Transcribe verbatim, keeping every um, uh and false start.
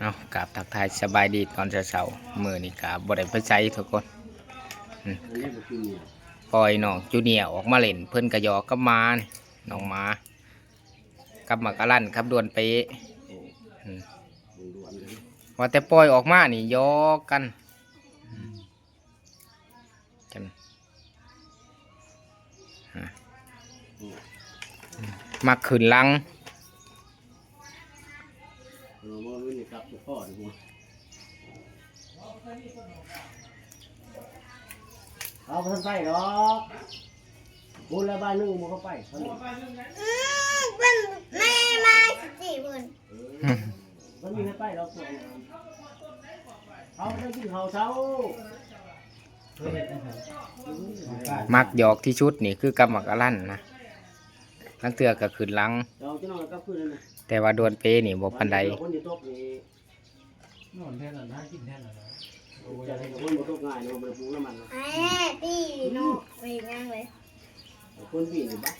เอากราบทักทายสบายดีตอนเช้าๆ มื้อนี้ก็บ่ได้ไปไสทุกคน อืม ปล่อยน้องจูเนียร์ออกมาเล่น เพิ่นก็หยอกกับหมานี่ น้องหมา กับหมากกะลั่น กับดวนเป๊ะ อืม ว่าแต่ปล่อยออกมานี่หยอกกัน จัง ฮะ มักขึ้นหลัง เออ มันไม่มีกับพ่อดีกว่า เอาไปทางใต้ดอก พูดแล้วบ้านนึงมันก็ไป อืม เพิ่นแม่มาสิเพิ่น มันมีให้ไปดอก เอาไปกินข้าวเช้า มักหยอกที่สุดนี่คือกับหมากกะลั่นนะ ลางเทื่อก็ขึ้นหลัง เจ้าจะนอนกับคืนนั่นน่ะ แต่ว่าดวนเป๊ะนี่บ่ปานใด คนอยู่ตกนี่ นอนแทนน่ะนะ กินแทนน่ะนะ โอ้ย จะให้คนบ่ตกง่ายเนาะ บ่ได้ปลูกน้ำมันเนาะ แม่ตีเนาะ ไปย่างเลย คนปีนอยู่บ้าน